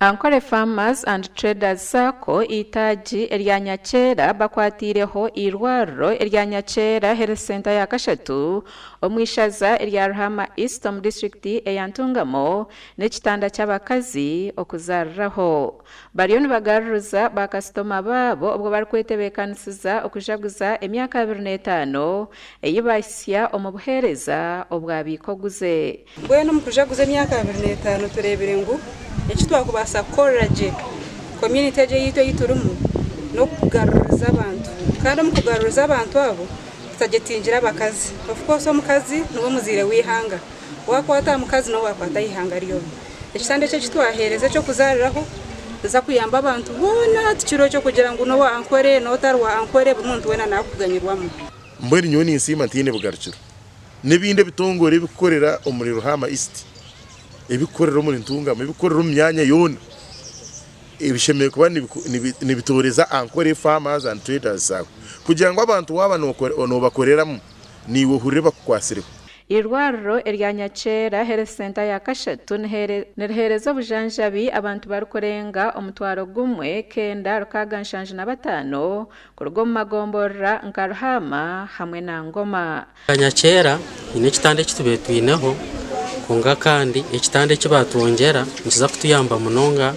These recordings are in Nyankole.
Ankole Farmers and Traders Sacco eitaagi erya Nyakyera bakwatiireho eirwariro erya Nyakyera Health Centre ya kashatu omu ishaza erya Ruhama East omu disiturikiti eya Ntungamo n'ekitanda ky'abakazi okuzaariraho. Bariyo nibagaruruza baakasitoma baabo obwo barikwetebeekanisiza okujaguza emyaka 25 ei baahitsya omu buheereza obwabiika oguze. Mbwenu omu kujaguza emyaka 25 tureebire ngu eki twakubaasa kukorera gye community egi eyaitu ei turimu n'okugaruriza abantu kandi omu kugaruriza abantu abo tutagyetingire abakazi. Of course omukazi niwe muzaire w'eihanga, waakwata aha mukazi niwe waakwata aha ihanga ryona. Ekitanda eki eki twaheereza eky'okuzaariraho nikiza kuyamba abantu boona tikiriho eky'okugira ngu n'owa Ankole n'otari wa Ankole buri muntu weena naakuganyirwamu. Mbwenu nyowe ninsiima ntaine bugarukiro. N'ebindi ebitongore ebikukorera omuri Ruhama East, ebikukorera omuri Ntungamo, ebikukorera omu myanya yoona ebishemereire kuba nibitooreza Ankole Farmers and Traders Sacco kugira ngu abantu waaba nobakoreramu naiwe ohurire bakukwatsireho. Eirwariro erya Nyakyera Health Centre ya kashatu niriheereza obujanjabi abantu barikurenga 1975 kuruga omu magomborora nka Ruhaama hamwe na Ngoma. Nyakyera haine ekitanda eki tubaire twineho kwonka kandi ekitanda eki baatwongyera nikiza kutuyamba munonga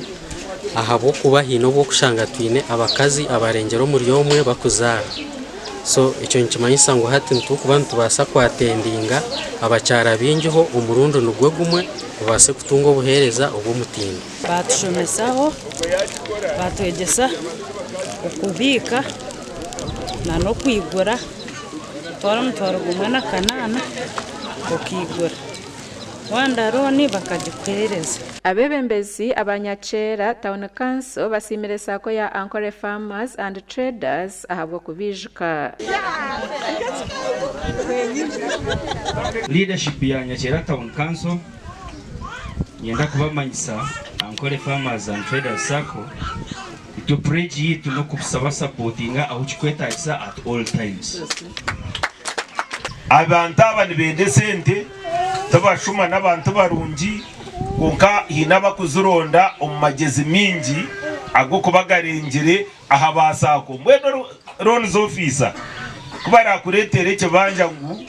ahabw'okuba haine obu orikushanga twine abakazi abarengire omuri omwe barikuzaara. So ekyo nikimanyisa ngu hati nitukuba nitubaasa kwatendinga abakyara baingiho omurundi nigwo gumwe babaase kutunga obuheereza obw'omutindo. Baatushomesaho, baatwegyesa okubiika n'okwigura, otwara omutwaro gumwe na kanaana okaigura, wayenda looni bakagikuheereza. Abeebembezi aba Nyakyera Town Council basiimire saako ya Ankole Farmers and Traders ahabw'okubaijuka. Leadership ya Nyakyera Town Council Niinyenda kubamanyisa Ankole Farmers and Traders Sacco itwe pledge yaitu n'okubasapotinga ahu kikwetagisa at all times. Abantu aba nibenda esente, tibashuma n'abantu barungi kwonka haine abakuzironda omu magyezi maingi ag'okuba garengire aha ba saako. Mbwenu loans officer ku barakureetere ekibanja ngu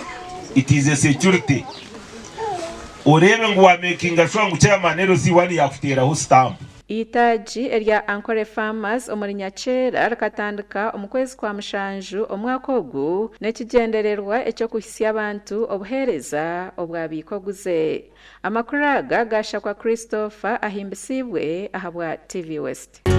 it is a security, oreebe ngu wa makinga sure ngu chairman LC1 yakuteeraho stamp. Eitaagi erya Ankole Farmers omuri Nyakyera rikatandika omu kwezi kwa mushanju omwaka ogu n'ekigyendererwa eky'okuhitsya abantu obuheereza obwabiika oguze. Amakuru aga gaashakwa Christopher Ahimbisibwe ahabwa TV West.